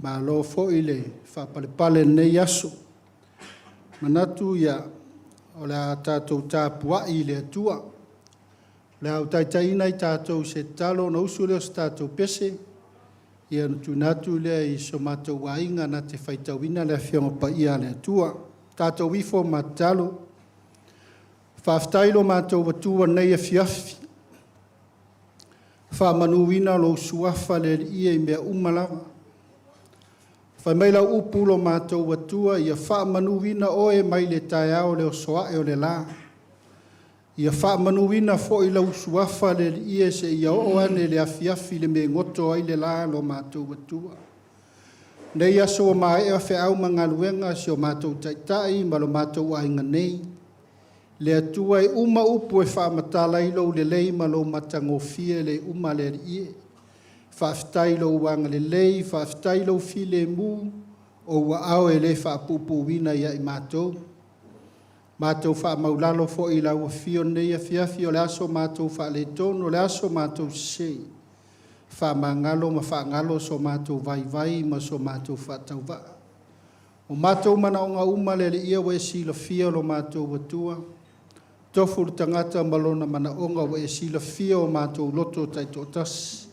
Malo foi le faapalepale i lenei aso. Manatu ia, o le a tatou tapuai i le Atua. O le a ou taitaiina i tatou i se tatalo ona usu lea o se tatou pese, ia ona tuuina atu lea i so matou aiga na te faitauina le Afioga Paia a le Atua. Tatou ifo ma tatalo. Faafetai i lo matou Atua i lenei afiafi, faamanuina lou Suafa le Alii i mea uma lava. Fai mai lau upu lo matou Atua, ia faamanuina oe mai le taeao le oso ae o le la. Ia faamanuina foi lau Suafa le Alii seia oo ane i le afiafi le me goto ai le la lo matou Atua. Nei aso ua maea feau ma galuega si o matou Taitai ma lo matou aiga nei, le Atua e uma upu e faamatala ai lou lelei ma lou matagofie le uma le Alii. Faafetai i lou agalelei, faafetai i lou filemu, o ua ao e le faapuupuuina ia i matou. Matou faamaulalo foi i lau afio i lenei afiafi, o le aso matou faaletonu, o le aso matou sese. Faamagalo ma faagalo so matou vaivai ma so matou faatauvaa. O matou manaoga uma le Alii ua e silafia lo matou Atua, tofu le tagata ma lona manaoga ua e silafia o matou loto taitoatasi.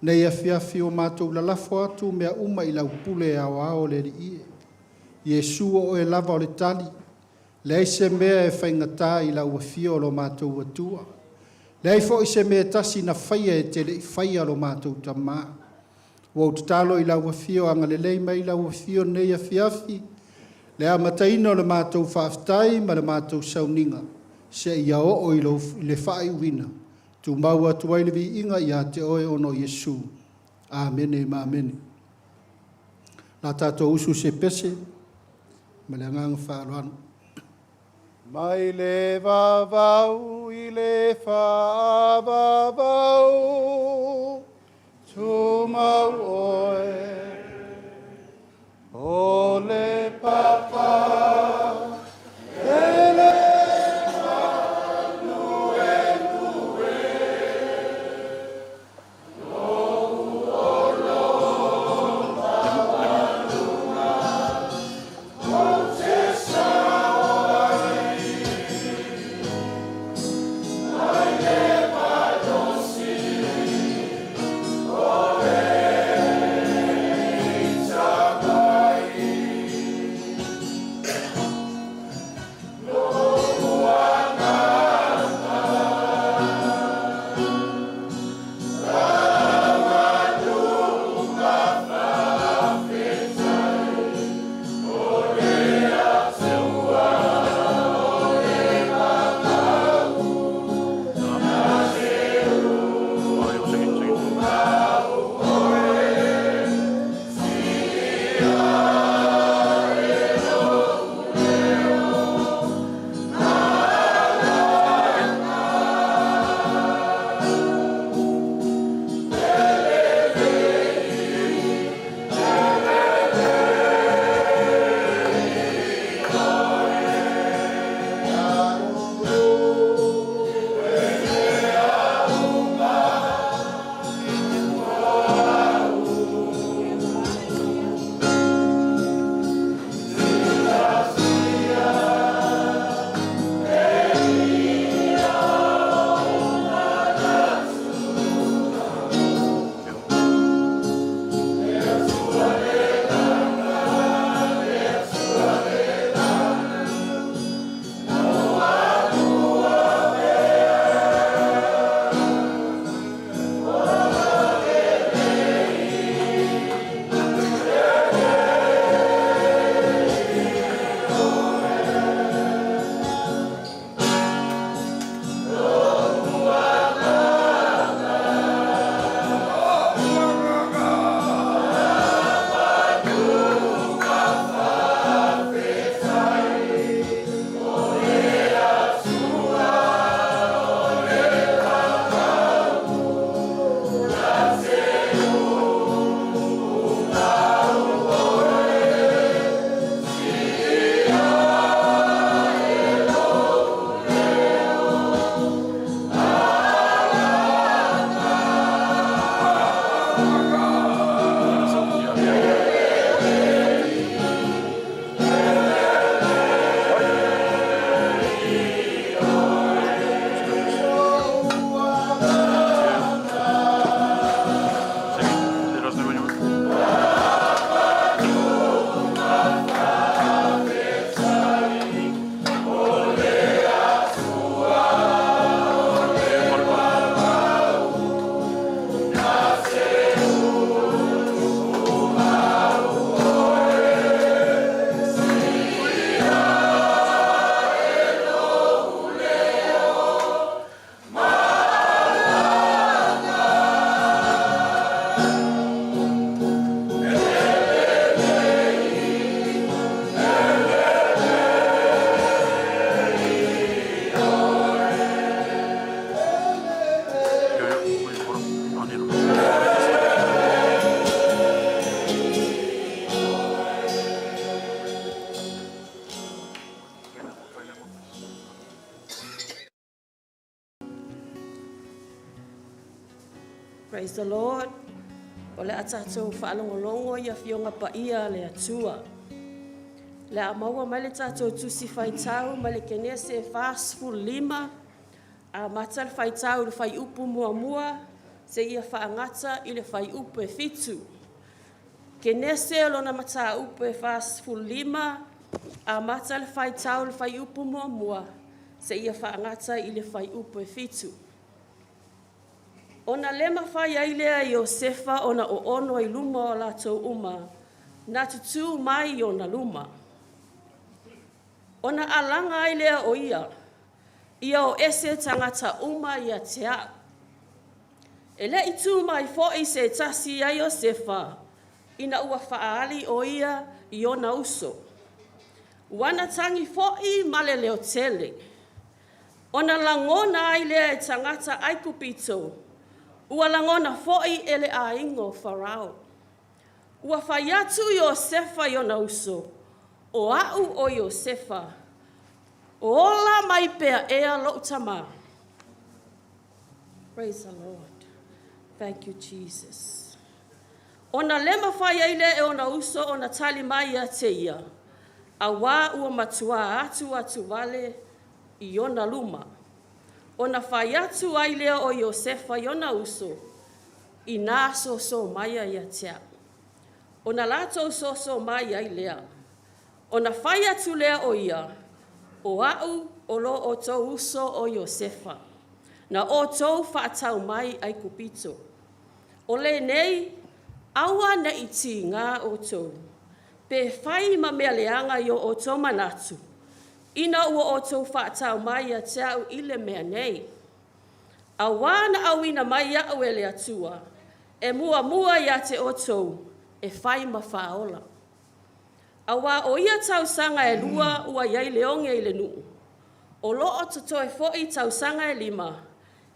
Nei afiafi o matou lalafo atu mea uma i lau pule aoao le Alii. Iesu o oe lava o le tali, leai se mea e faigata i lau afio o lo matou Atua. Leai foi se mea e tasi na faia e te le i faia lo matou Tamā. Ua ou tatalo i lau afio agalelei mai lau afio nei afiafi, le amataina o le matou faafetai ma le matou sauniga, seia oo i le faaiuina, tumau atu ai le viiga ia te oe ona o Iesu. Amene ma amene. La tatou usu se pese ma le agaga faaaloalo. Mai le vavau i le faavavau, tumau oe, o le papa e le Ou te sao ai, mai le Praise the Lord. O le a tatou faalogologo i Afioga Paia a le Atua. O le a maua mai le tatou Tusi Faitau mai le Kenese 45, amata le faitau i le fuaiupu 1 seia faagata i le fuaiupu e 7. Kenese lona mataupu e 45, amata le faitau i le fuaiupu 1 seia faagata i le fuaiupu e 7. Ona le mafai ai lea e Iosefa ona oono i luma o latou uma, na tutū mai i ona luma. Ona alaga ai lea o ia, ia o ese tagata uma ia te au. E le i tu mai foi se tasi ia Iosefa, ina ua faaali o ia i ona uso. Ua na tagi foi ma le leotele, ona lagona ai lea e tagata Aikupito, ua lagona foi e le aiga o Farao. Ua fai atu Iosefa i ona uso, “O au o Iosefa, o ola mai pea ea lou tama?” Praise the Lord. Thank you, Jesus. Ona le mafai ai lea e ona uso ona tali mai ia te ia, auā ua matua atuatu vale i ona luma. Ona fai atu ai lea o Iosefa i ona uso, “Ina soso maia ia te au.” Ona latou soso mai ai lea. Ona fai atu lea o ia, “O au o lo outou uso o Iosefa, na outou faatau mai Aikupito. O lenei, aua ne i tiga outou, pe fai ma mea leaga i o outou manatu, ina ua outou faatau mai ia te au i le mea nei. Auā na auina mai au e le Atua, e muamua ia te outou, e fai ma faaola. Auā o ia tausaga e 2 ua i ai le oge i le nuu, o lo o totoe foi tausaga e 5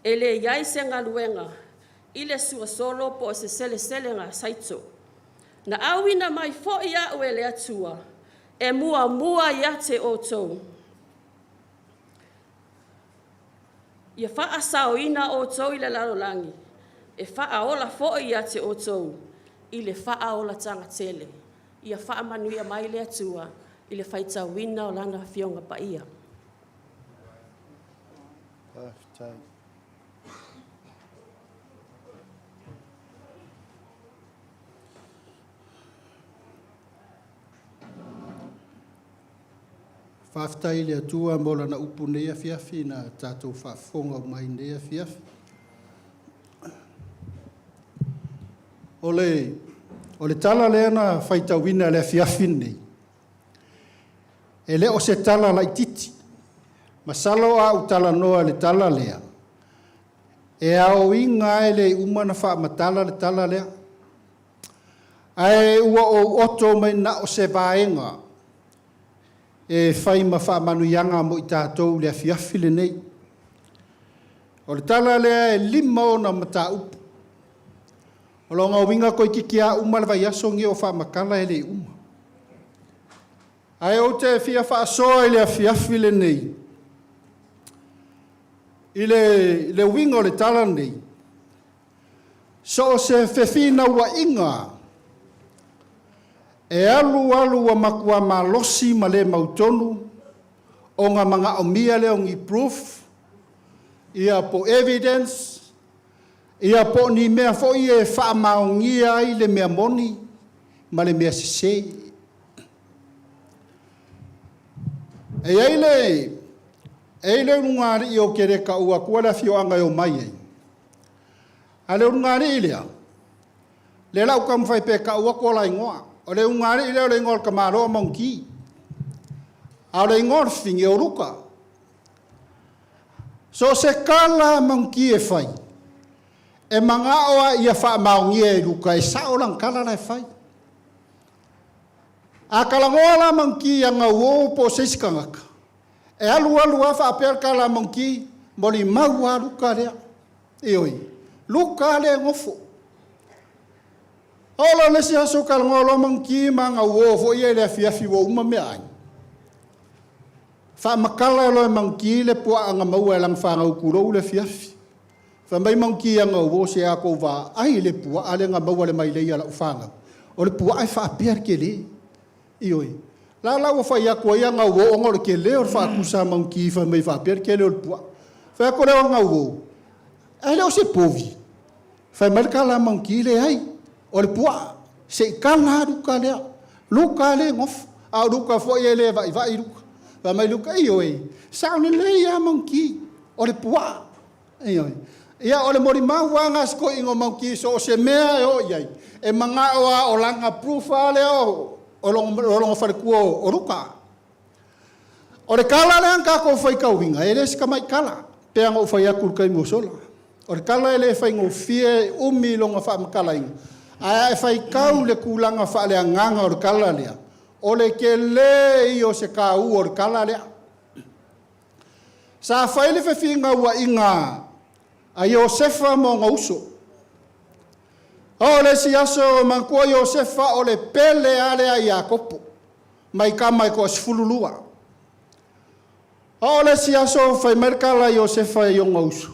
e leai se galuega i le suasolo po o se seleselega a saito. Na auina mai foi au e le Atua e muamua ia te outou, ia faasaoina outou i le lalolagi, e faaola foi ia te outou i le faaolataga tele.” Ia faamanuia mai le Atua i le faitauina o Lana Afioga Paia. Faafetai. Faafetai i le Atua mo Lana upu i lenei afiafi na tatou faafofoga uma ai i lenei afiafi. O le tala lea na faitauina i le afiafi lenei, e le o se tala laitiiti. Masalo a ou talanoa i le tala lea, e aoina lava e le uma ona faamatala le tala lea. Ae ua ou oto mai na o se vaega e fai ma faamanuiaga mo i tatou i le afiafi lenei. O le tala lea e 5 ona mataupu. O lona uiga toeitiiti lava uma le vaiaso lenei o faamatala e le uma. Ae ou te fia faasoa i le afiafi lenei, i le uiga o le tala lenei, so o se fefinauaiga e alu alu ua matua malosi ma le mautonu ona manaomia lea o ni proof, ia po o evidence, ia po o ni mea foi ia e faamaonia ai le mea moni ma le mea sese. E i ai le ulugalii ou te le taua atua le afioaga e omai ai, a o le ulugalii lea, lea o le a ou taumafai pea e tau atu o la igoa. O le ulugalii lea o le igoa o le tamaloa o Maugi, a o le igoa o le fafine o Ruta. So o se tala lava a Maugi e fai, e manao lava ia faamaonia e Ruta e sao lana tala la e fai. A talanoa la Maugi ia Gauo po o se isi tagata, e alu alu lava faapea le tala a Maugi, molimau lava Ruta lea. Ioe, Ruta lea e nofo. Oo loa i le isi aso talanoa loa Maugi ma ana uo foi ia i le afiafi ua uma meaai, faamatala loa e Maugi le puaa na maua e lana fanau, tulou le afiafi. Fai mai manguki ia gauo se a kou vaai i le puaa lea na maua i le mailei a lau fanau, o le puaa e faapea le tele. Ioe. La la ua fai atu ai ia gauo ona o le tele o le faatusa a manguki fai mai e faapea le tele o le puaa. Fai atu lea o gauo, ae le o se povi. Fai mai le tala a manguki, leai, o le puaa, se i tala lava Luka lea. Luka lea e nofo, a o Luka foi e le vaivai Luka. Fai mai Luka, ioe, e sao lelei lava manguki, o le puaa. Ioe. Ia, o le molimau lava lena a si toeaina o Manguki so o se mea e oo i ai, e manao lava o lana proof lava lea o lona faletua o Luka. O le tala lea na tatou faitauina, e le o se tamai tala, e pei lava ona ou fai atu i le taimi ua sola. O le tala e le faigofie, e umi lona faamatalaina, ae a e faitau i le tulaga faaleagaga o le tala lea, o le tele ia o se taua o le tala lea. Sa fai le fefinauaiga a Iosefa ma ona uso. Oo i le isi aso, manatua Iosefa o le pele lava lea a Iakopo mai tama e toa-12. Oo i le isi aso fai mai le tala a Iosefa i ona uso,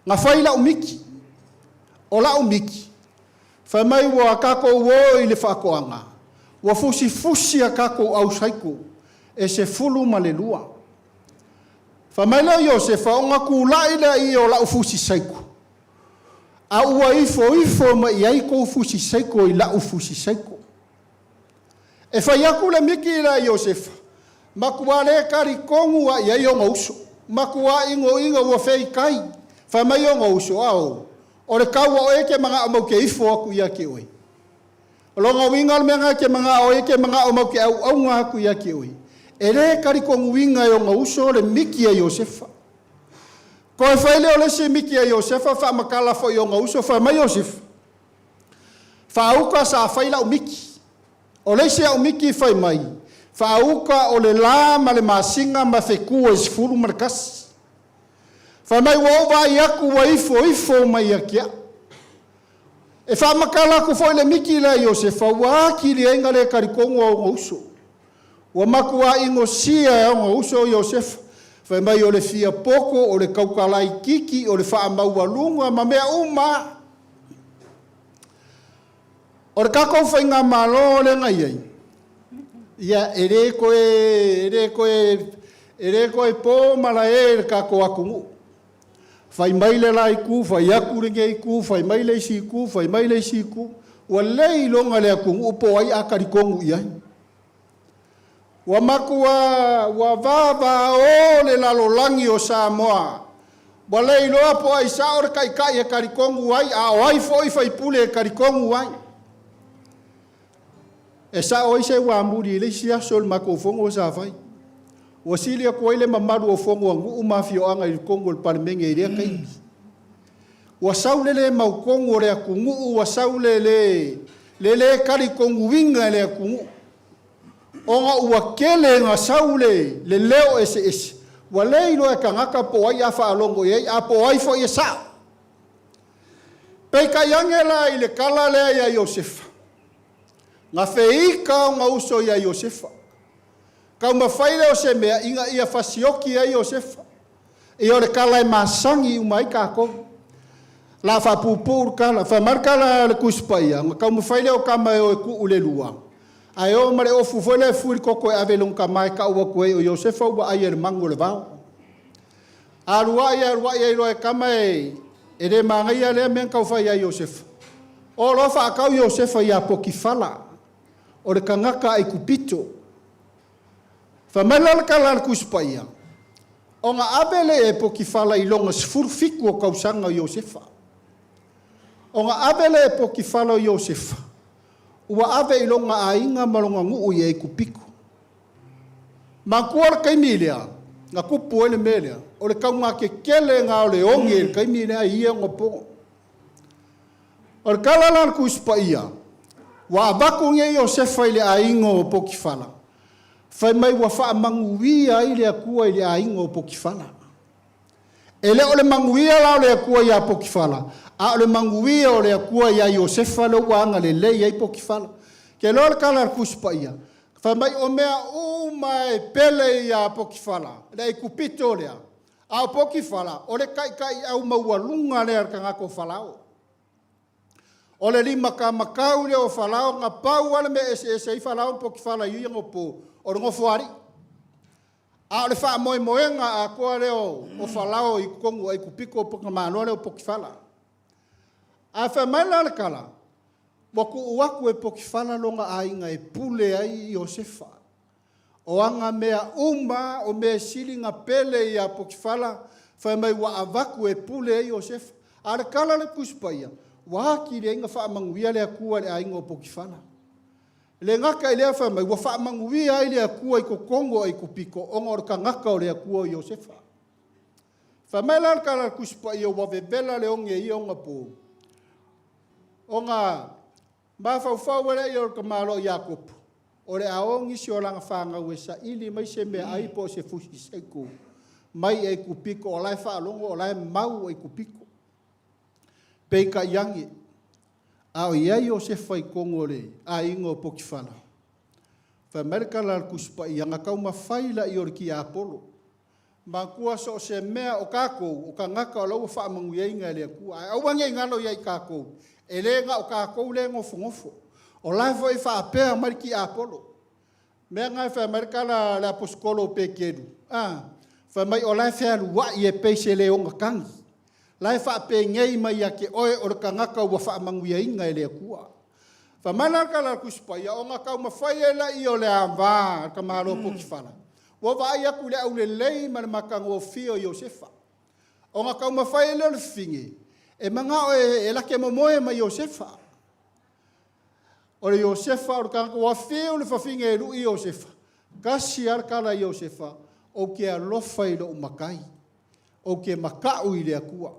na fai lau miti, o lau miti, fai mai ua tatou o i le faatoaga, ua fusifusi a tatou ausaiko e 12. Fai mai lea o Iosefa, ona tulai lea o lau fusi saiko, a ua ifoifo mai i ai tou fusi saiko i lau fusi saiko. E fai atu le miti lea a Iosefa, matua le talitonu lava i ai ona uso, matua inoina ua feitai. Fai mai ona uso, Ao, o le tau o oe e te manao matou te ifo atu ia te oe. O lona uiga o le mea lena e te manao ai, e te manao matou te auauna atu ia te oe. E le talitonuina e ona uso le miti a Iosefa. Toe fai lea o le isi miti a Iosefa, faamatala foi i ona uso, fai mai Iosefa, Faauta sa fai lau miti. O le isi au miti fai mai, faauta o le la ma le masina ma fetu e 11. Fai mai ua ou vaai atu ua ifoifo mai ia te au. E faamatala atu foi le miti lea a Iosefa ua atili ai na le talitonu a ona uso. Ua matuā inosia e ona uso Iosefa, fai mai o le fia poto, o le tautalaititi, o le faamaualuga ma mea uma lava. O le tatou faigamalo lea na i ai, ia e le toe, e le toe, e le toe po malae i le tatou atunuu. Fai mai le la itu, fai atu lenei itu, fai mai le isi itu, fai mai le isi itu. Ua le iloga le atunuu po o ai a talitonu i ai. Ua matua ua vavao le lalolagi o Samoa. Ua le iloa po o ai sao le taitai e talitonu ai, a o ai foi faipule e talitonu ai. E sao ai se uamuli i le isi aso i le matou fono sa fai. Ua sili atu ai le mamalu o fono a nuu ma afioaga i totonu o le Palemene i lea taimi. Ua sau le le mautonu o le atunuu, ua sau le le, le le talitonuina e le atunuu. Ona ua tele ina sau le, le leo eseese, ua le iloa e tagata po o ai a faalogo i ai, a po o ai foi e sao. Peitai ane la i le tala lea iā Iosefa, na feita ona uso iā Iosefa. Taumafai lea o se mea ina ia fasioki ai Iosefa. Ia o le tala e masani uma ai tatou. O le a faapuupuu le tala. Fai mai le tala a le Tusi Paia, ona taumafai lea o tama e o e tuu le lua, ae o ma le ofu foi lea e fui le toto e ave i lona tama e tau atu ai, o Iosefa ua ai e le magu o le vao. Alu ai, alu ai, ai loa e tama e, e le manaia lea mea na tau fai ia Iosefa. O loa faatau Iosefa ia Potifala, o le tagata Aikupito. Fai mai la le tala a le Tusi Paia, ona ave lea e Potifala i lona 17 o tausaga o Iosefa. Ona ave lea e Potifala o Iosefa, ua ave i lona aiga ma lona nuu i Aikupito. Manatua le taimi lea na tupu ai le mea lea, o le taugatetele lena o le oge i le taimi lea i ia onapo. O le tala la a le Tusi Paia, ua avatu nei Iosefa i le aiga o Potifala, fai mai ua faamanuia ai le Atua i le aiga o Potifala. E le o le manuia la o le Atua iā Potifala, a o le manuia o le Atua iā Iosefa lea ua agalelei ai Potifala. Ke iloa le tala a le Tusi Paia, fai mai o mea uma e pele iā Potifala, le Aikupito lea. A o Potifara, o le taitaiau maualuga lea a le tagata o Farao. O le limatamatau lea o Farao, na pau lava le mea e eseese ai Farao ma Potifara i ia ona po, o le nofoalii. A o le faamoemoega atoa lea o Farao i totonu o Aikupito o le tamaloa lea o Potifara. Ae fai mai la le tala, ua tuu atu e Potifara lona aiga e pule ai Iosefa. O ana mea uma lava, o mea e sili ona pele ia Potifara, fai mai ua avatu e pule ai Iosefa. A o le tala a le Tusi Paia, ua atili ai ona faamanuia le Atua i le aiga o Potifara. E le gata i lea fai mai, ua faamanuia ai le Atua i totonu o Aikupito ona o le tagata o le Atua o Iosefa. Fai mai la le tala a le Tusi Paia ua vevela le oge i ia onapo, ona mafaufau ai lea o le tamaloa Iakopo, o le a o nisi o lana fanau e saili mai se meaai po o se fusi seiko mai Aikupito o la e faalogo o la e mau Aikupito. Peitai ane, a o i ai Iosefa i totonu o le aiga o Potifara, fai mai le tala a le Tusi Paia, na taumafai lea o le tiapolo, manatua so o se mea o tatou, o tagata o la ua faamanuiaina e le Atua. Ae aua ne i galo ia i tatou, e le na o tatou lea e nofonofo. O la foi e faapea mai le tiapolo. O le mea lena e fai mai ai le tala a le Aposetolo o Peteru, a, fai mai o la e fealuai e pei se leo matagi, o la e faapenei mai ia te oe o le tagata ua faamanuiaina e le Atua. Fai mai la le tala a le Tusi Paia, ona taumafai ai lea o le ava a le tamaloa Potifara, ua vaai atu i le aulelei ma le matagofie o Iosefa. Ona taumafai ai lea o le fafine e manao e la te momoe ma Iosefa. O le Iosefa o le tagata, ua fiu le fafine e lui Iosefa, tasi lava le tala a Iosefa, ou te alofa i lou matai, ou te mata'u i le Atua.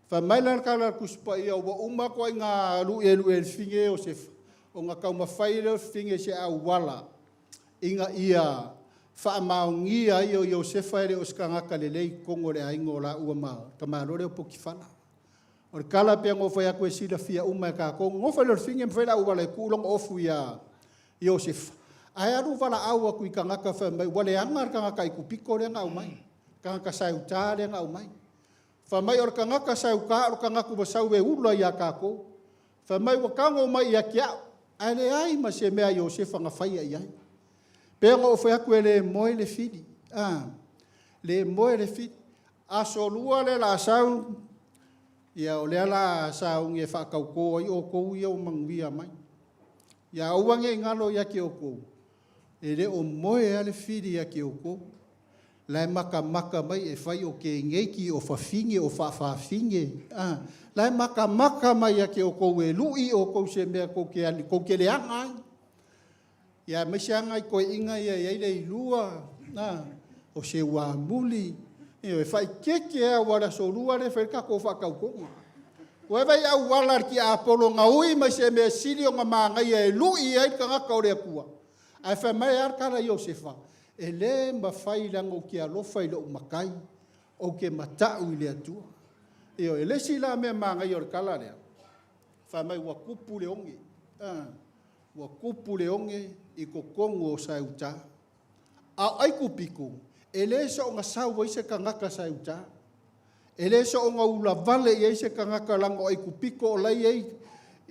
Fai mai la le tala a le Tusi Paia, ua uma ituaiga lui e lui a le fafine ia Iosefa, ona taumafai ai lea o le fafine i se auala ina ia faamaonia ai o Iosefa e le o se tagata lelei i totonu o le aiga o laua ma le tamaloa lea o Potifara. O le tala pei ona ou fai atu e silafia uma e tatou, nofo ai lea o le fafine ma fai le auala e tuu lona ofu ia Iosefa, ae alu valaau atu i tagata fai mai ua leaga le tagata Aikupito lea na aumai, le tagata saeuta lea na aumai. Fai mai o le tagata saeuta o le tagata ua sau e ula ia tatou. Fai mai ua tago mai ia te au, ae leai ma se mea a Iosefa na faia i ai. Pei ona ou fai atu e le moe le fili, a, le moe le fili. Aso Lua lea o le a sau, ia o lea o le a sauni e faatauto ai outou ia ua manuia mai. Ia aua ne i galo ia te outou, e le o moe lava le fili ia te outou. La e matamata mai e fai o keneiti, o fafine, o faafafine, a, la e matamata mai ia te outou e lui outou i se mea tou te leaga ai. Ia aemaise lava nai toeaiina ia e i ai le ilua, a, o se uamuli, ioe, e faaeteete lava aua o le Aso Lua lea e fai ai le tatou faatautoga. Ua vaai i auala a le tiapolo na ui mai se mea sili ona manaia e lui ai le tagata o le Atua? Ae fai mai e a le tala a Iosefa? E le mafai leaga ou te alofa i lou matai, ou te mata'u i le Atua. Ioe, o le isi la mea manaia o le tala lea, fai mai ua tupu le oge, ua tupu le oge i totonu o Saeuta. A o Aikupito, e le soona sau ai se tagata Saeuta. E le soona ulavale i ai se tagata leaga o Aikupito o la e i ai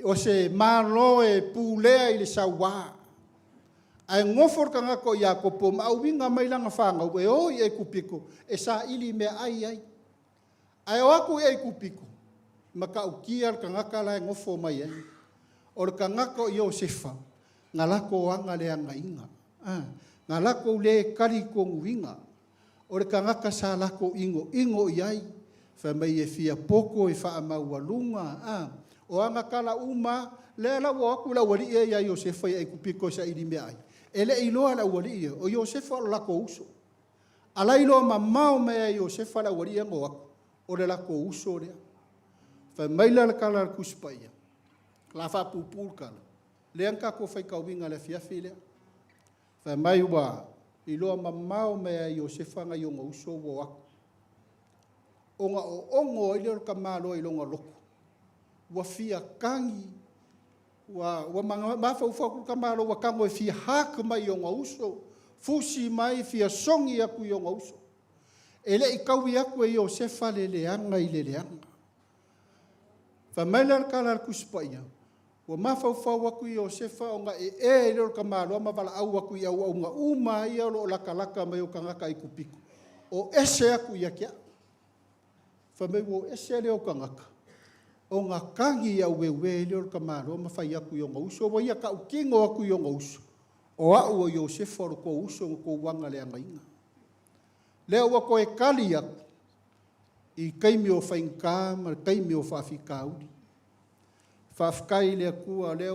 o se Malo e pulea i le sauā. Ae nofo le tagata o Iakopo ma auina mai lana fanau e o i Aikupito e saili meaai ai. Ae o atu i Aikupito, e matautia le tagata la e nofo mai ai. O le tagata o Iosefa, na latou aga leagaina, na latou le talitonuina. O le tagata sa latou inoino i ai, fai mai e fia poto e faamaualuga, a. O ana tala uma lava, lea la ua o atu le aualii ia ia Iosefa i Aikupito e saili meaai, e le i iloa e le aualii ia, o Iosefa o le latou uso. A o la e iloa mamao mai lava e Iosefa le aualii ia na o atu, o le latou uso lea. Fai mai la le tala a le Tusi Paia, o le a faapuupuu le tala, lea na tatou faitauina i le afiafi lea. Fai mai ua iloa mamao mai lava e Iosefa nai ona uso ua o atu. Ona oogo ai lea o le tamaloa i lona loto, ua fia tagi, ua mafaufau atu le tamaloa ua tago e fia hug mai i ona uso, fusi mai fia sogi atu i ona uso. E le i taui atu e Iosefa le leaga i le leaga. Fai mai lea o le tala a le Tusi Paia, ua mafaufau atu Iosefa ona ee ai lea o le tamaloa ma valaau atu i auauna uma lava ia o lo o latalata mai o tagata Aikupito, o ese atu ia te au. Fai mai ua o ese lea o tagata, ona tagi aueue ai lea o le tamaloa ma fai atu i ona uso, ua ia tautino atu i ona uso, o au o Iosefa o le tou uso na outou agaleagaina. Lea ua toe tali atu i taimi o faigata ma taimi o faafitauli. Faafetai i le Atua o lea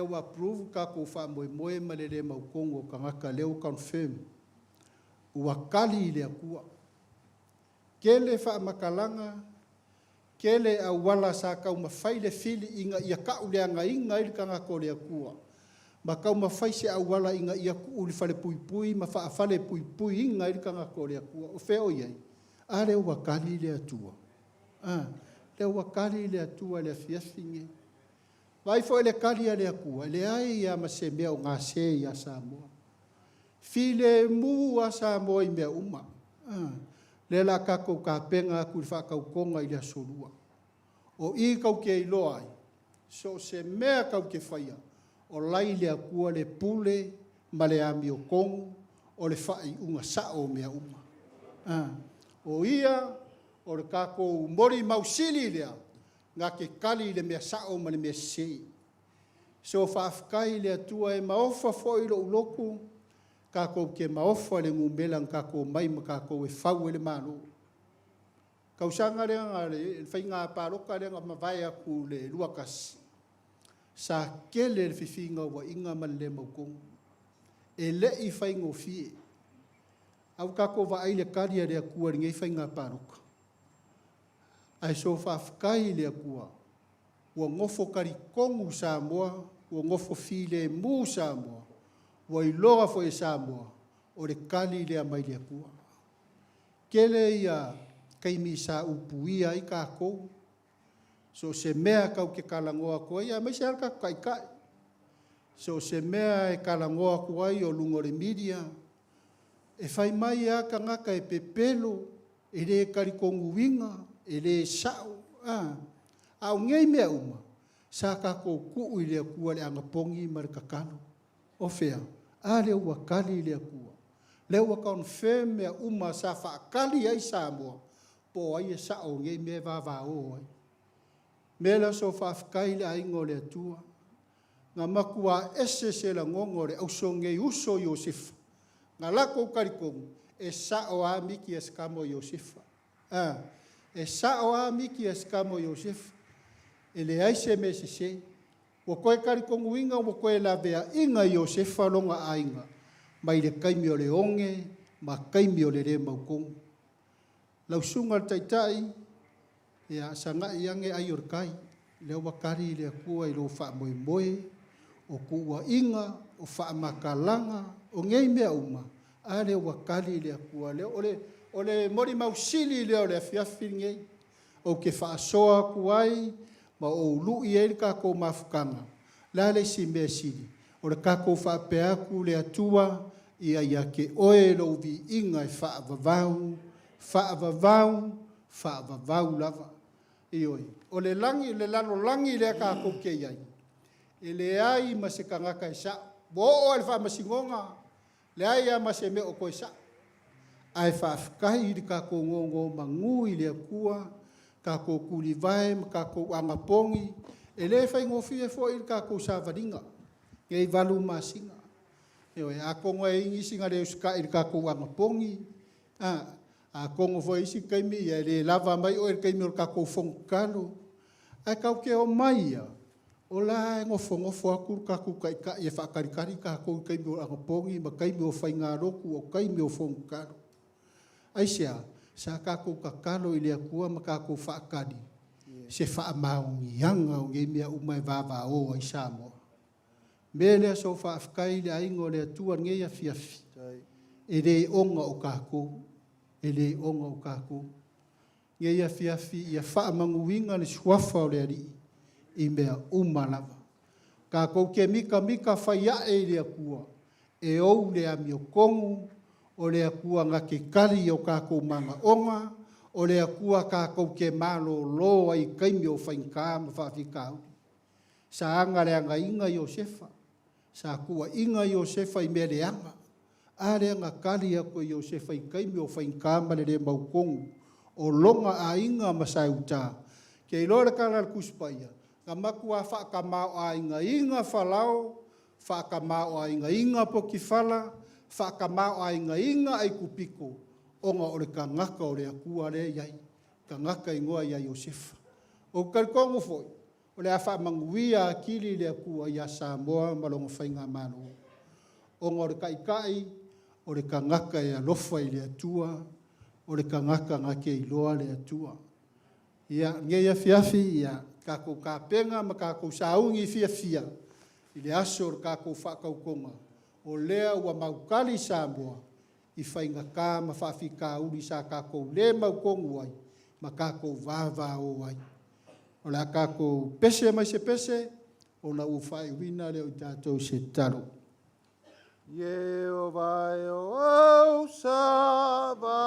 ua approve tatou faamoemoe ma le le mautonu o tagata, lea ua confirm, ua tali le Atua. Tele faamatalaga, tele auala sa taumafai le fili ina ia tauleagaina ai le tagata o le Atua, ma taumafai se auala ina ia tuu i le falepuipui ma faafalepuipuiina ai le tagata o le Atua. O fea o i ai? A lea ua tali le Atua. A, lea ua tali le Atua i le afiafi lenei. Vaai foi i le tali a le Atua, e leai lava ma se mea o gase ia Samoa. Filemu lava Samoa i mea uma. A, lea o le a tatou tapena atu i le faatautoga i le Aso Lua. O i tou te iloa ai, so o se mea tou te faia, o la e i le Atua le pule ma le amiotonu o le faaiuga sao o mea uma. A, o Ia o le tatou molimau sili lea na te tali i le mea sao ma le mea sese. So faafetai i le Atua, e maofa foi lou loto, tatou te maofa i le numera na tatou omai ma tatou e fau ai le Malo. Tausaga lea, le faiga palota lea na mavae atu i le 21, sa tele le fefinauaiga ma le le mautonu. E le i faigofie. A ua tatou vaai i le tali a le Atua i lenei faiga palota. Ae so faafetai i le Atua, ua nofo talitonu Samoa, ua nofo filemu Samoa, ua iloa foi e Samoa, o le tali lea mai le Atua. Tele ia taimi sa upuia ai tatou, so o se mea tatou te talanoa atu ai, aemaise lava le tatou Taitai, so o se mea e talanoa atu ai o luga o le media, e fai mai lava tagata e pepelo, e le talitonuina, e le sao. A o nei mea uma, sa tatou tuu i le Atua i le anapogi ma le tatalo. O fea? A lea ua tali le Atua. Lea ua confirm mea uma sa faatali ai Samoa, po o ai e sao o nei mea e vavao ai. Mea lea so faafetai i le aiga o le Atua, na matua ese se lagona o le auso lenei uso Iosefa, na latou talitonu, e sao lava Miki a si tama o Iosefa. E sao lava Miki a si tama o Iosefa. E leai se mea sese. Ua toe talitonuina ua toe laveaiina Iosefa lona aiga mai le taimi o le oge ma taimi o le le mautonu. Lau susuga i le Taitai, ia sagai ane ai o le tai, lea ua tali le Atua i lou faamoemoe, o tuuaiga, o faamatalaga, o nei mea uma, a lea ua tali le Atua. O le molimau sili lea o le afiafi lenei, ou te faasoa atu ai ma ou lui ai le tatou mafutaga. O le a le isi mea e sili? O le tatou faapea atu, le Atua, ia ia te oe lou viiga e faavavau, faavavau, faavavau lava. Ioe, o le lagi, le lalolagi lea tatou te i ai, e leai ma se tagata e sao. Ua oo lava i le faamasinoga, leai lava ma se mea o toe sao. Ae faafetai i le tatou nonomanu i le Atua, tatou tulivae ma tatou anapogi. E le faigofie foi le tatou savaliga nei 8 masina. Ioe, atonu e i ai nisi na le usitai i le tatou anapogi, atonu foi i isi taimi e le lava mai oe i le taimi o le tatou fono tatalo, ae tatou te omai lava, o la e nofonofo atu le tatou Taitai e faatalitali tatou i taimi o anapogi ma taimi o faigalotu, o taimi o fono tatalo. Aisea? Sa tatou tatalo i le Atua ma tatou faatali se faamaoniaga o nei mea uma e vavao ai Samoa. Mea lea so faafetai i le aiga o le Atua i lenei afiafi, e le ona o tatou, e le ona o tatou. Lenei afiafi ia faamanuina le suafa o le Alii i mea uma lava. Tatou te mitamita fai ae i le Atua e ou le amiotonu, O le Atua na te tali i o tatou manaoga, o le Atua tatou te malōlō ai i taimi o faigata ma faafitauli. Sa agaleagaina Iosefa, sa tuuaina Iosefa i mea leaga. A lea na tali atu e Iosefa i taimi o faigata ma le le mautonu o lona aiga ma sa i uta. Ou te iloa le tala a le Tusi Paia, na matua faatamaoaigaina Farao, faatamaoaigaina Potifala, faatamaoaigaina Aikupito, ona o le tagata o le Atua lea e i ai, tagata e igoa ia Iosefa. Ou te talitonu foi, o le a faamanuia atili le Atua ia Samoa ma lona faigamalo, ona o le Taitai, o le tagata e alofa i le Atua, o le tagata na te iloa le Atua. Ia, lenei afiafi, ia tatou tapena ma tatou sauni fiafia i le aso o le tatou faatautoga, o lea ua mautali Samoa i faigata ma faafitauli sa tatou le mautonu ai ma tatou vavao ai. O le a tatou pese mai se pese, ona ou faaiuina lea o tatou i se tatalo. Ieova e o au sava.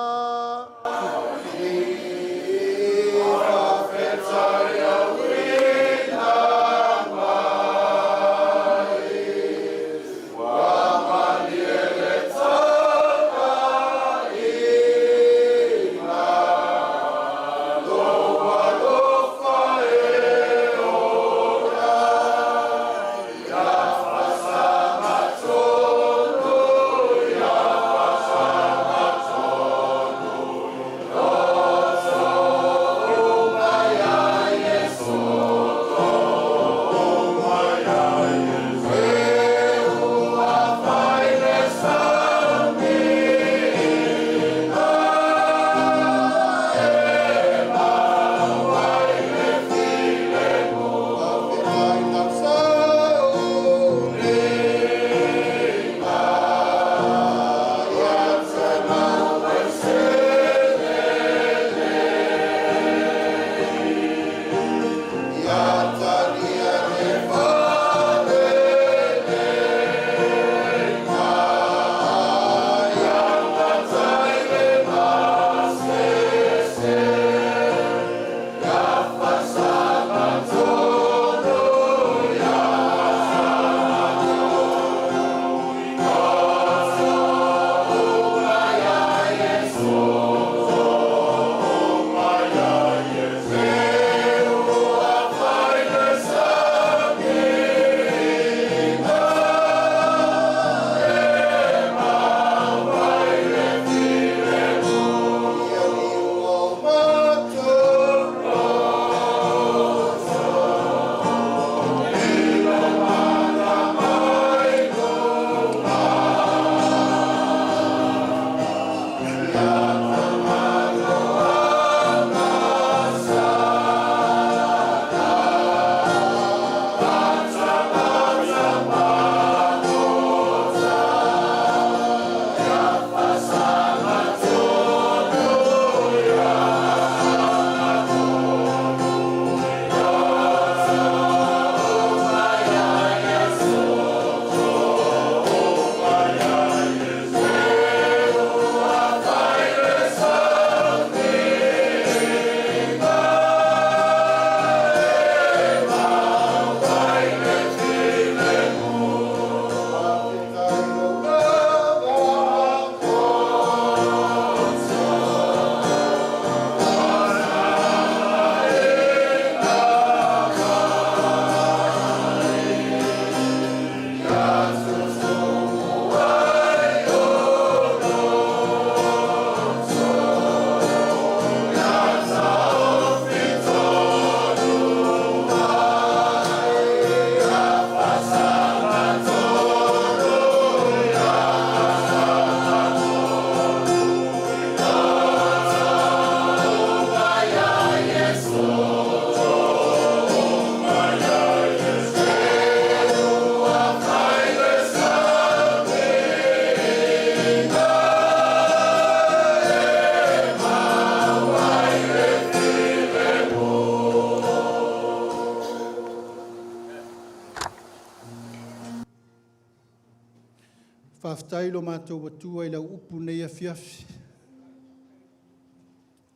Faafetai lo matou Atua i lau upu nei afiafi.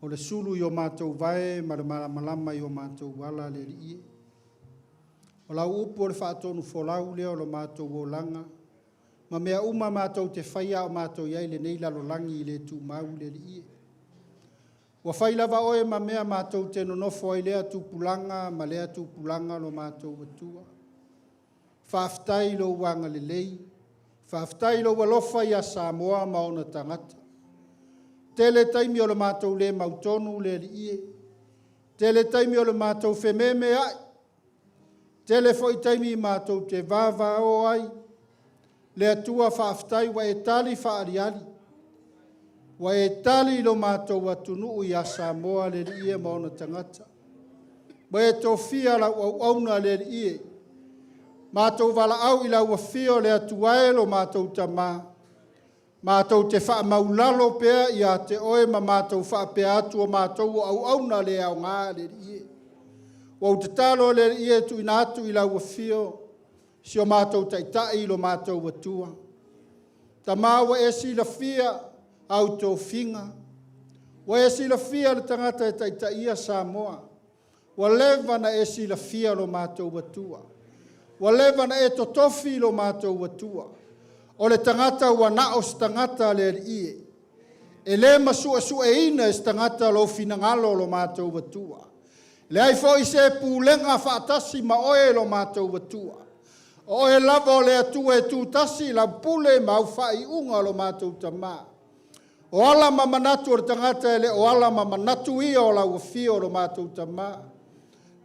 O le sulu i o matou vae ma le malamalama i o matou ala le Alii e. O lau upu o le faatonu folau lea o lo matou olaga, ma mea uma matou te faia a o matou i ai i lenei lalolagi le tumau le Alii e. Ua fai lava oe ma mea matou te nonofo ai i lea tupulaga ma lea tupulaga lo matou Atua. Faafetai i lou agalelei, faafetai i lou alofa ia Samoa ma ona tagata. Tele taimi o le matou le mautonu le Alii e, tele taimi o le matou fememeai, tele foi taimi matou te vavao ai. Le Atua faafetai ua e tali faaaliali, ua e tali i lo matou atunuu ia Samoa le Alii e ma ona tagata. Ua e tofia lau auauna le Alii e, matou valaau i lau afio le Atua e lo matou Tama, matou te faamaulalo pea ia te oe ma matou faapea atu o matou o auauna le aoga le Alii e. Ua ou tatalo le Alii e tuuina atu i lau afio si o matou Taitai lo matou Atua. Tama ua e silafia au tofiga, ua e silafia le tagata e taitaia Samoa, ua leva ona e silafia lo matou Atua. Ua leva ona e totofi lo matou Atua. O le tagata ua na o se tagata le Alii e. E le masuesueina e se tagata lou finagalo lo matou Atua. Leai foi se pulega faatasi ma oe lo matou Atua. O oe lava o le Atua e tutasi i lau pule ma au faaiuga lo matou Tama. O ala ma manatu o le tagata e le o ala ma manatu ia o lau afio lo matou Tama.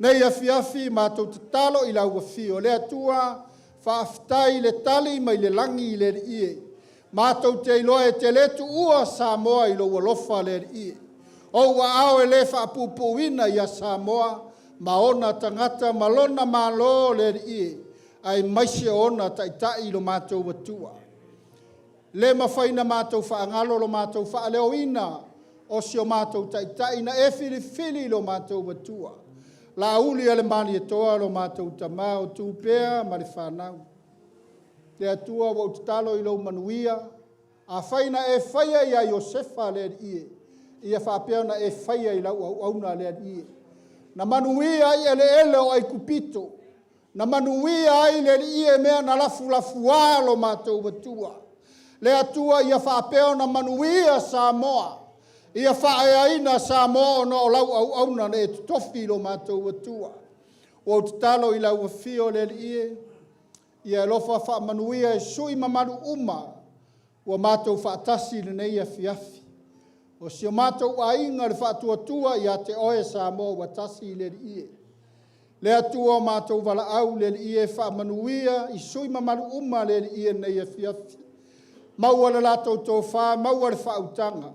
Nei afiafi matou tatalo i lau afio, le Atua, faafetai i le tali mai le lagi i le Alii e. Matou te iloa e te le tuua Samoa i lou alofa le Alii e. Ou aao e le faapuupuuina ia Samoa ma ona tagata ma lona Malo le Alii e, aemaise o ona taitai lo matou Atua. Le mafai ona matou faagalo lo matou faaleoina o si o matou Taitai na e filifili i lo matou Atua. Laauli a le Malietoa lo matou Tama o tu pea ma le fanau. Le Atua ua ou tatalo i lou manuia, afai na e faia ia Iosefa le Alii e, ia faapea ona e faia i lau auauna le Alii e. Na manuia ai eleele o Aikupito, na manuia ai le Alii e mea na lafulafuā lo matou Atua. Le Atua ia faapea ona manuia Samoa, ia faaeaina Samoa ona o lau auauna na e totofi i lo matou Atua. Ua ou tatalo i lau afio le Alii e, ia alofa faamanuia i sui usufono mamalu uma ua matou faatasi i lenei afiafi. O si o matou aiga le Faatuatua ia te oe Samoa ua tasi le Alii e. Le Atua o matou valaau le Alii e faamanuia i sui usufono mamalu uma le Alii e i lenei afiafi. Maua le latou tofa, maua le faautaga,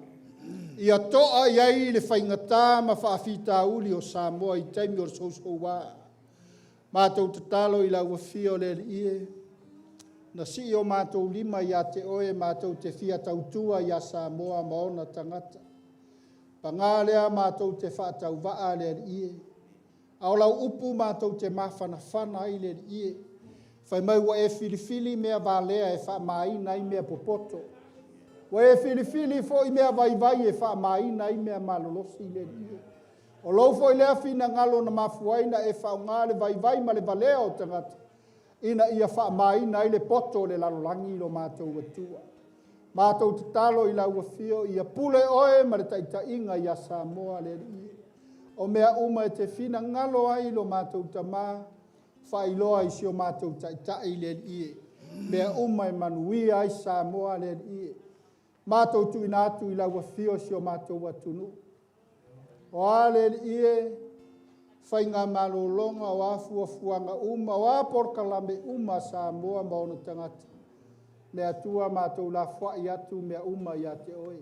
ia to'a i ai le faigata ma faafitauli o Samoa i taimi o le sousouā. Matou tatalo i lau afio le Alii e, na sii o matou lima ia te oe matou te fia tautua ia Samoa ma ona tagata. Paga lea matou te faatauvaa le Alii e, a o lau upu matou te mafanafana ai le Alii e. Fai mai ua e filifili mea valea e faamaina ai mea popoto. Ua e filifili foi mea vaivai e faamaina ai mea malolosi le Alii e. O lou foi lea finagalo na mafua ai ona e faaaoga le vaivai ma le valea o tagata ina ia faamaina ai le poto o le lalolagi lo matou Atua. Matou tatalo i lau afio ia pule oe ma le taitaiga ia Samoa le Alii e. O mea uma e te finagalo ai lo matou Tama, faailoa i si o matou Taitai le Alii e. Mea uma e manuia ai Samoa le Alii e. Matou tuuina atu i lau afio si o matou atunuu. O a le Alii e, faiga malologa, o a fuafuaga uma, o a polokalame uma a Samoa ma ona tagata, le Atua matou lafoai atu mea uma ia te oe.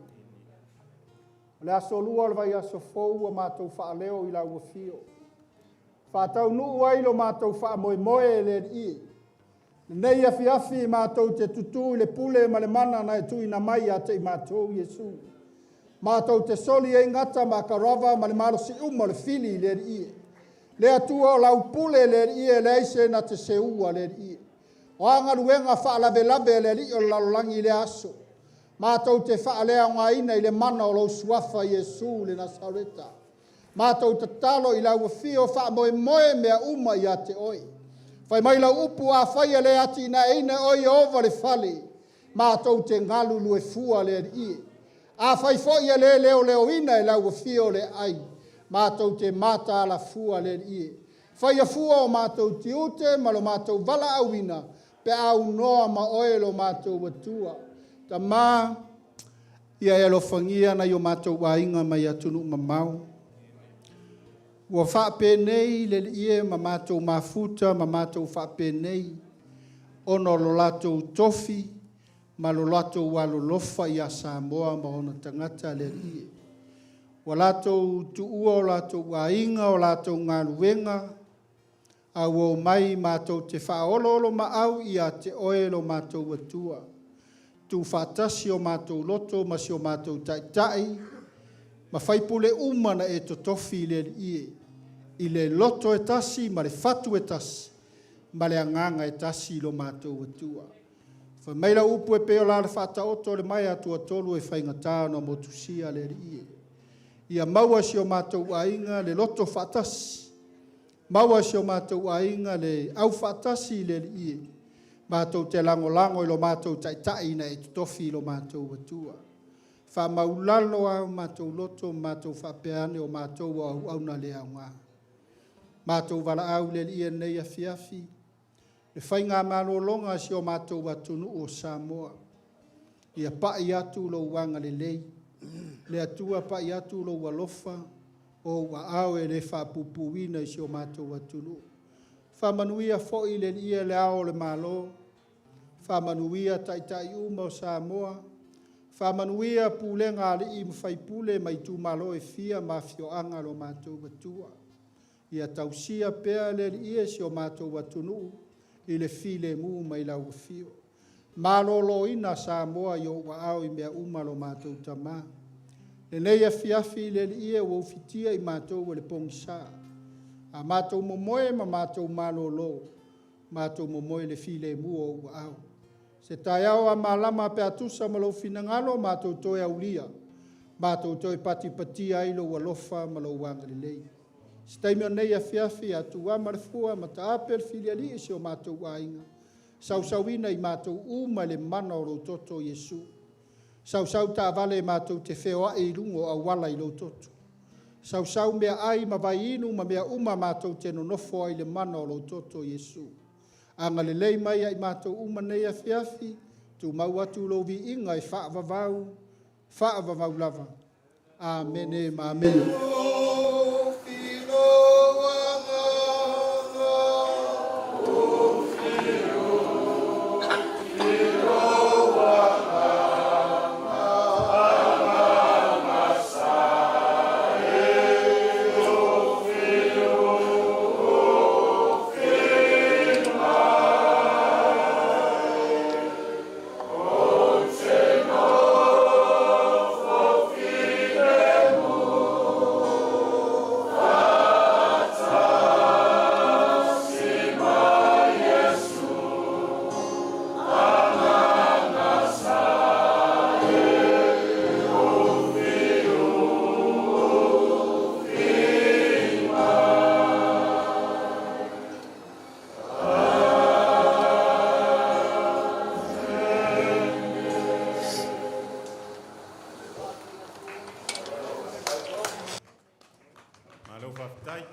O le aso lua o le vaiaso fou ua matou faaleo i lau afio. Faataunuu ai lo matou faamoemoe le Alii e. Lenei afiafi matou te tutū i le pule ma le mana na e tuuina mai ia te i matou Iesu. Matou te soli ai gata ma akarava ma le malosi uma o le fili le Alii e. Le Atua o lau pule le Alii e leai se na te seua le Alii e. O a galuega faalavelave a le alii o le lalolagi i lea aso, matou te faaleaogaina i le mana o lou suafa Iesu le Nasareta. Matou tatalo i lau afio faamoemoe mea uma ia te oe. Fai mai lau upu, afai e le atinaeina e oe Ieova le fale, matou te galulue fua le Alii e. Afai foi e le leoleoina e lau afio le aai, matou te mataala fua le Alii e. Faia fua o matou tiute ma lo matou valaauina pe a aunoa ma oe lo matou Atua. Tama, ia e alofagia nai o matou aiga mai atunuu mamao. Ua faapenei le Alii e ma matou mafuta ma matou faapenei, ona o lo latou tofi ma lo latou alolofa ia Samoa ma ona tagata le Alii e. Ua latou tuua o latou aiga, o latou galuega, a ua omai matou te faaoloolomaau ia te oe lo matou Atua. Tuufaatasi o matou loto ma si o matou Taitai ma faipule uma na e totofi le Alii e, i le loto e tasi ma le fatu e tasi ma le agaga e tasi i lo matou Atua. Fai mai lau upu e pei o la le faataoto o le maea atuatolu e faigata ona motusia le Alii e. Ia maua e si o matou aiga le loto faatasi, maua e si o matou aiga le aufaatasi i le Alii e, matou te lagolago i lo matou Taitai na e totofi i lo matou Atua. Faamaulalo lava o matou loto ma matou faapea ane o matou o auauna le aoga. Matou valaau i le Alii i lenei afiafi, le faigamalologa a si o matou atunuu o Samoa, ia pai atu lou agalelei, le Atua pai atu lou alofa, o ou aao e le faapuupuuina i si o matou atunuu. Faamanuia foi le Alii e le Ao o le Malo, faamanuia taitai uma o Samoa, faamanuia pulega a alii ma faipule ma itumalo e fia ma afioaga lo matou Atua. Ia tausia pea le Alii e si o matou atunuu i le filemu mai lau afio. Maloloina Samoa i ou aao i mea uma lo matou Tama. Lenei afiafi le Alii e ua ufitia i matou e le pogisa. A matou momoe ma matou malolo, matou momoe i le filemu o ou aao. Se taeao a malama pe a tusa ma lou finagalo, matou toe aulia, matou toe patipatia ai lou alofa ma lou agalelei. Se taimi o lenei afiafi, atuama le fua, mataape le filialii i si o matou aiga, sausauina i matou uma i le mana o lou toto Iesu. Sausau taavale matou te feoai i luga o auala i lou toto. Sausau meaai ma vaiinu ma mea uma matou te nonofo ai i le mana o lou toto Iesu. Agalelei mai ia i matou uma nei afiafi, tumau atu lou viiga e faavavau, faavavau lava. Amene ma amene. Malo faafetai,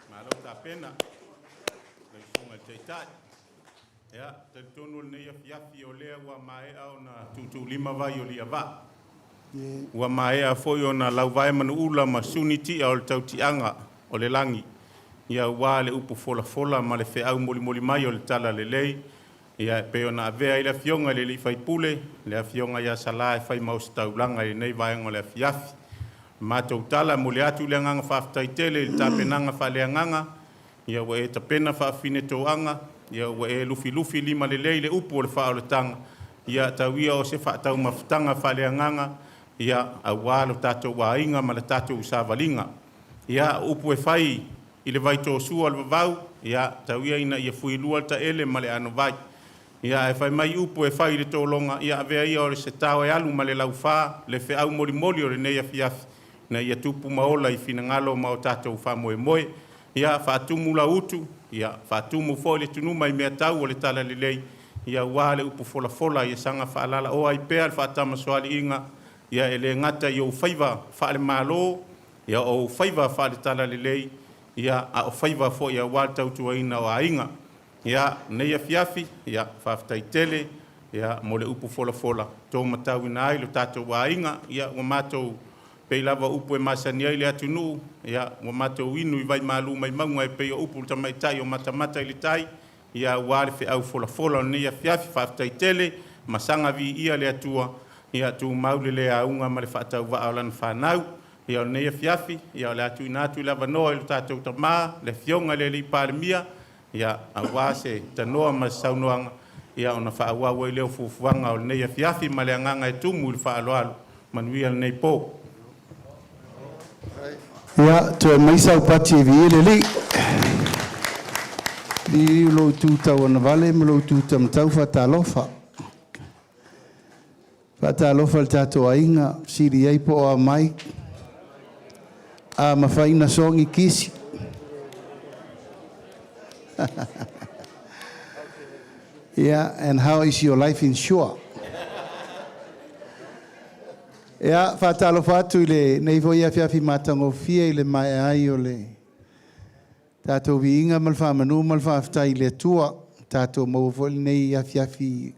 malo tapena lau Susuga i le Taitai. Ia, e talitonu o lenei afiafi o lea ua maea ona tuutuulima vai o Aliivaa. Ua maea foi ona lauvae manuula ma suni tia o le tautiaga o le lagi, ia aua le upu folafola ma le feau molimoli mai o le Talalelei, ia e pei ona avea ai le Afioga i le sui usufono, le Afioga ia Sala e fai ma ositaulaga i lenei vaega o le afiafi. O le matou tala, e momoli atu le agaga faafetai tele i le tapenaga faaleagaga, ia ua e tapena faafafine toaga, ia ua e lufilufi limalelei le upu o le faaolataga, ia tau ia o se faataumafataga faaleagaga, ia aua lo tatou aiga ma le tatou savaliga. Ia, o upu e fai i le vaitoesua o le vavau, ia tau ia ina ia fuilua le taele ma le anovai. Ia, ae fai mai upu e fai i le tologa, ia avea ia o se tao e alu ma le laufā le feau molimoli o lenei afiafi, ina ia tupu ma ola i finagalo ma o tatou faamoemoe. Ia faatumu lau utu, ia faatumu foi le tunuma i mea tau o le talalelei, ia aua le upu folafola ia saga faalalaoa ai pea le faatamasoaliiga, ia e le gata i ou faiva faale-Malo, ia o ou faiva faale-talalelei, ia a o faiva foi aua le tautuaina o aiga. Ia, lenei afiafi, ia faafetai tele ia mo le upu folafola tomatauina ai lo tatou aiga. Ia ua matou pei lava upu e masani ai le atunuu, ia ua matou inu i vai malu mai mauga e pei o upu i le tamaitai o matamata i le tai, ia aua le feau folafola o lenei afiafi. Faafetai tele ma saga viia le Atua, ia tumau le le auga ma le faatauvaa o lana fanau. Ia o lenei afiafi, ia o le a tuuina atu le avanoa i le tatou tama, le Afioga i le Alii Palemia, ia aua se tanoa ma se saunoaga, ia ona faaauau ai lea o fuafuaga o lenei afiafi ma le agaga e tumu i le faaaloalo. Manuia lenei po. Ia, toe aumai sau pati e viia le Alii. Liliu lou tu tauagavale ma lou tu taumatau faatalofa. Faatalofa i le tatou aiga, fesili ai po o a mai. A mafai ona sogi kisi. Yeah, and how is your life insure? Ia, faatalofa atu i lenei foi afiafi matagofie i le maea ai o le tatou viiga ma le faamanu ma le faafetai i le Atua. Tatou maua foi lenei afiafi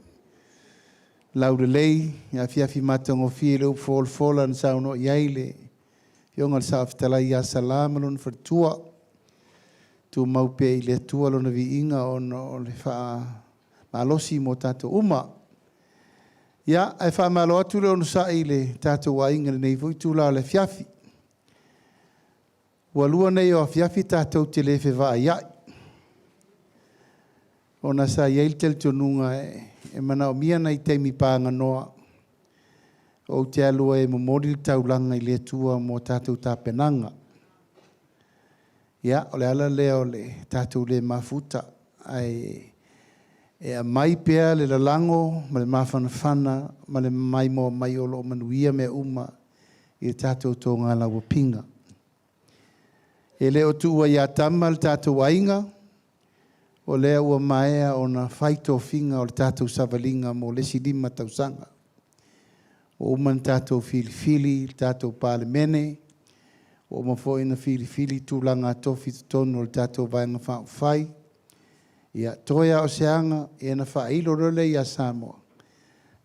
laulelei, afiafi matagofie i le upu folafola na saunoa i ai le Afioga i le Saofetalai ia Sala ma lona faletua. Tumau pea i le Atua lona viiga ona o le faamalosi mo tatou uma. Ia, ae faamalo atu le onosai i le tatou aiga i lenei foi itula o le afiafi. Ua lua nei o afiafi tatou te le fevaaiai, ona sa i ai le talitonuga e manaomia nai taimi paganoa ou te alu ai e momoli le taulaga i le Atua mo tatou tapenaga. Ia, o le ala lea o le tatou le mafuta, ae e aumai pea le lalago ma le mafanafana ma le maimoa mai o lo o manuia mea uma i le tatou togalauapiga. E le o tuua ia tama le tatou aiga, o lea ua maea ona fai tofiga o le tatou savaliga mo le isi 5 tausaga. Ua uma ona tatou filifili le tatou Palemene, ua uma foi ona filifili tulaga tofi totonu o le tatou Vaega Faaupufai. Ia, toe lava o se aga, ia ona faailo loa lea ia Samoa,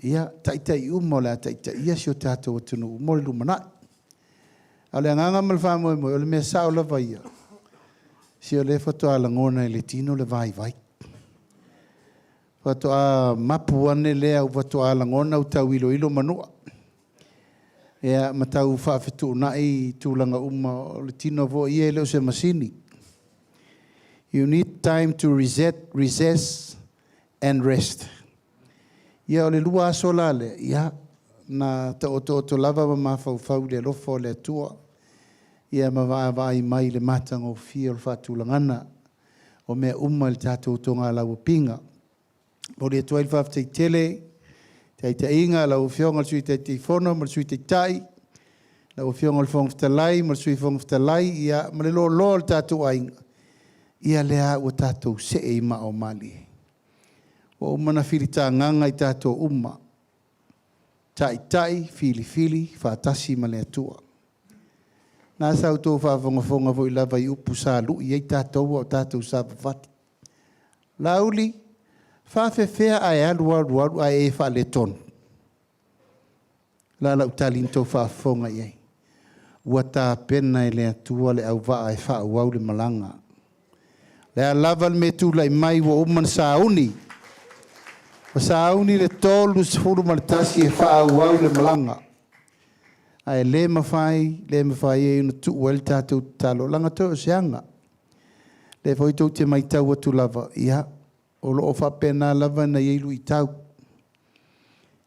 ia taitai uma o le a taitaia si o tatou atunuu mo le lumanai. A o le agaga ma le faamoemoe, o le mea sao lava ia, se o lea faatoa lagona e le tino le vaivai. Faatoa mapu ane lea faatoa lagona ua tau iloilo manua. Ia, ma tau faafetuunai tulaga uma o le tino foi ia e le o se masini. You need time to reset, recess and rest. Ia, o le 2 aso la lea, ia, na taotooto lava ma mafaufau i le alofa o le Atua, ia ma vaavaai mai i le matagofie o le faatulagana o mea uma i le tatou togalauapiga. Momoli atu ai le faafetai tele i taitaiga a lau Afioga i le Sui Taitaifono ma le Sui Taitai, lau Afioga i le Fofoga Fetalai ma le Sui Fofoga Fetalai, ia ma le loaloa o le tatou aiga, ia lea ua tatou see i maa o malie. Ua uma ona filitagaga i tatou uma, taitai filifili faatasi ma le Atua. Na sa outou faafogafoga foi lava i upu sa lui ai tatou a o tatou savavali. Laauli, faafefea ae alu alu alu ae e faaletonu. La lau tali na outou faafofoga i ai. Ua tapena e le Atua le auvaa e faaauau le malaga. Le a lava le mea tulai mai ua uma na sauni. Ua sauni le 31 e faaauau le malaga. Ae le mafai, le mafai ai ona tuu ai le tatou tatalo, leaga toe o se aga. Lea foi tou te matau atu lava, ia, o lo o faapena lava ona i ai luitau.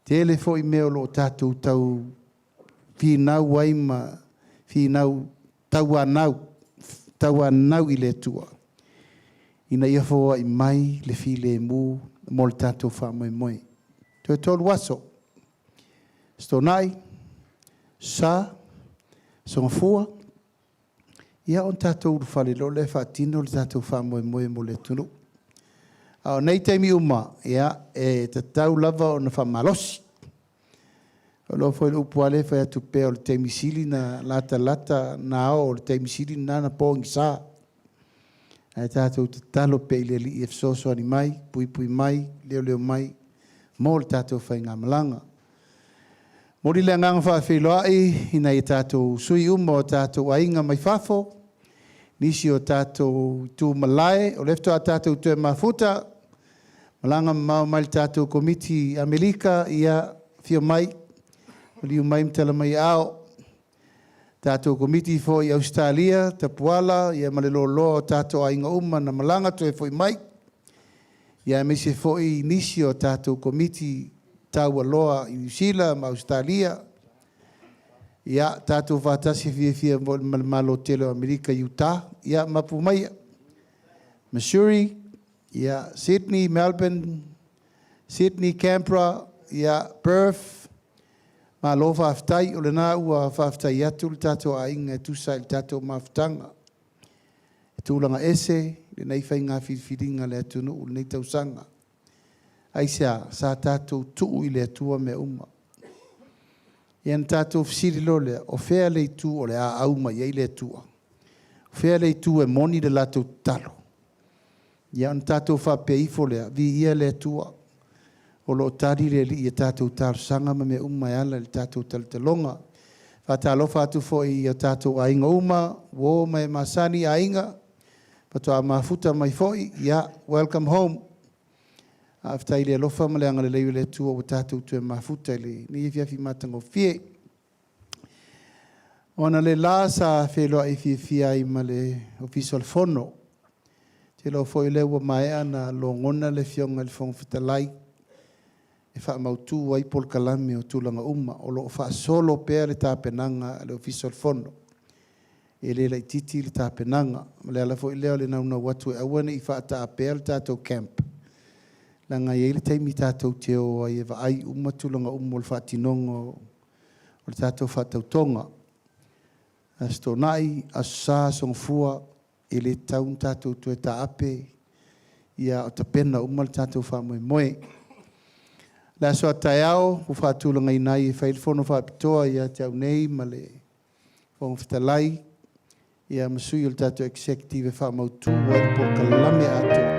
Tele foi mea o lo o tatou tau finau ai ma finau tauanau, tauanau i le Atua, ina ia foai mai le filemu mo le tatou faamoemoe. Toe 3 aso, Aso Toonai, Sa, Aso Gafua, ia ona tatou ulufale loa lea e faatino le tatou faamoemoe mo le atunuu. A o nei taimi uma, ia, e tatau lava ona faamalosi. O lo foi le upu a lea e fai atu pea o le taimi sili na latalata na ao, o le taimi sili lena na pogisa. Ae tatou tatalo pea i le Alii e fesoasoani mai, puipui mai, leoleo mai mo le tatou faigamalaga. Momoli le agaga faafeiloai i nai o tatou sui uma o tatou aiga mai fafo, nisi o tatou tumalae, o lea faatoa tatou toe mafuta, malaga mamao mai le tatou Komiti Amerika, ia afio mai, maliu mai ma tala mai aao. Tatou Komiti foi i Ausetalia, Tapuala ia ma le loaloa o tatou aiga uma na malaga toe foi mai, ia aemaise foi nisi o tatou Komiti taualoa i Niu Sila ma Ausetalia. Ia, tatou faatasi fiafia foi ma le Malo tele o Amerika i Utah, ia mapu maia. Missouri, ia Sydney, Melbourne, Sydney, Canberra, ia Perth, malo faafetai, o lena ua faafetai atu le tatou aiga e tusa ai le tatou mafutaga. E tulaga ese lenei faiga filifiliga a le atunuu i lenei tausaga. Aisea? Sa tatou tuu i le Atua mea uma. Ia na tatou fesili loa lea, o fea le itu o le a au mai ai le Atua? O fea le itu e moni le latou tatalo? Ia ona tatou faapea ifo lea, viia le Atua, o lo o tali le Alii i a tatou talosaga ma mea uma e ala i le tatou talotaloga. Faatalofa atu foi i o tatou aiga uma, uo ma e masani aiga, faatoa mafuta mai foi, ia, welcome home. Faafetai i le alofa ma le agalelei o le Atua ua tatou toe mafuta i lenei afiafi matagofie. Ona le la sa feiloai fiafia ai ma le Ofisa o le Fono. Ou te iloa foi o lea ua maea ona logona le Afioga i le Fofoga Fetalai e faamautu ai polokalame o tulaga uma o lo o faasolo pea le tapenaga a le Ofisa o le Fono. E le laitiiti le tapenaga. O le ala foi lea o le naunau atu e aua ne i faataapea le tatou camp, leaga e i ai le taimi tatou te o ai e vaai uma tulaga uma o le faatinoga o le tatou faatautoga. Aso Toonai, Aso Sa, Aso Gafua, e le tatau ona tatou toe taape, ia o tapena uma le tatou faamoemoe. Le aso a taeao ua faatulagaina ai e fai le fono faapitoa ia te au nei ma le Fofoga Fetalai, ia ma sui o le tatou executive e faamautu ai le polokalame atoa.